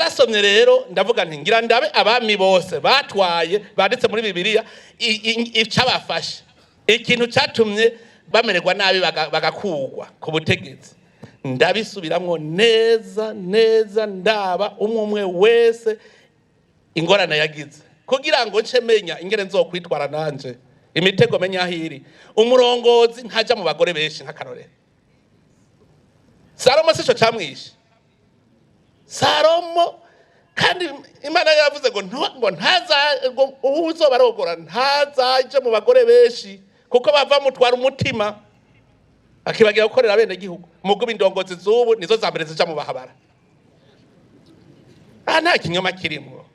Narasomye rero, ndavuga nti ngira ndabe abami bose batwaye banditse muri Bibiliya, icabafashe, ikintu catumye bamererwa nabi, bagakugwa ku butegetsi. Ndabisubiramwo neza neza, ndaba umwe umwe wese ingorane yagize, kugira ngo nce menya ingene nzokwitwara nanje, imitego menya aho iri. Umurongozi ntaja mu bagore benshi. Nk'akarorero, Salomo, sico camwishe Salomo? Kandi Imana yaravuze ngo ngo ntaza, ngo uwuzoba arogora ntazaje mu bagore benshi, kuko bava mutwara umutima, akibagira gukorera bene gihugu. Muguba indongozi z'ubu nizo za mbere zija mu bahabara. Aha nta kinyoma kirimwo.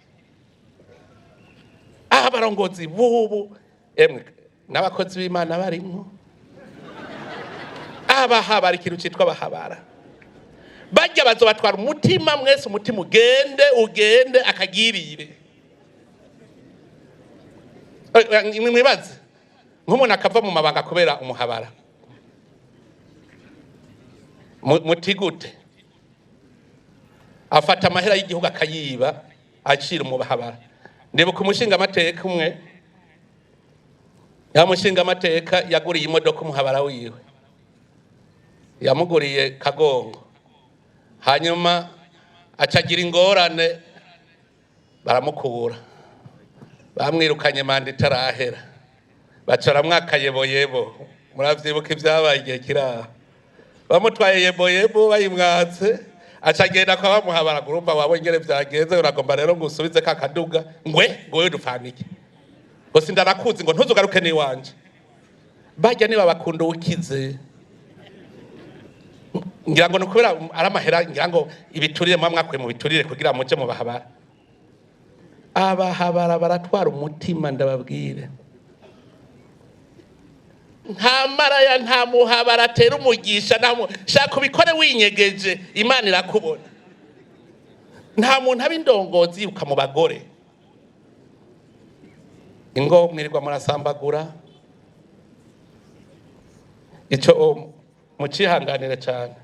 Aha abarongozi b'ubu, emwe n'abakozi b'Imana barimwo, abahabara, ikintu citwa abahabara, bajya bazobatwara umutima mwese, umutima ugende ugende akagirire. Mwibaze nk'umuntu akava mu mabanga kubera umuhabara. Muti gute? Afata amahera y'igihugu akayiba, acira umuhabara. Ndibuka umushinga amateka umwe, ya mushinga amateka yaguriye imodoka umuhabara wiwe, yamuguriye kagongo, hanyuma acagira ingorane, baramukura, bamwirukanye manda itarahera, baca baramwaka yeboyebo. Muravyibuka ivyabaye igihe kiraho, bamutwaye yeboyebo, bayimwatse, aca agenda kwa bamuhabara. Urumva wabonye ingene vyagenze, uragomba rero ngo usubize ka kaduga, ngwe ngo wewe dupfanike, ngo sindanakuzi, ngo ntuzugaruke n'iwanje. Barya niba bakunda ukize, ngira ngo ni ukubera ari amahera, ngira ngo ibiturire muba mwakuye mu biturire kugira muje mu bahabara. Abahabara baratwara umutima, ndababwire. Nta maraya, nta muhabara atera umugisha. Nta shaka ubikore winyegeje, Imana irakubona. Nta muntu aba indongozi yiruka mu bagore. Ingo mwirirwa murasambagura, ico mucihanganire cyane.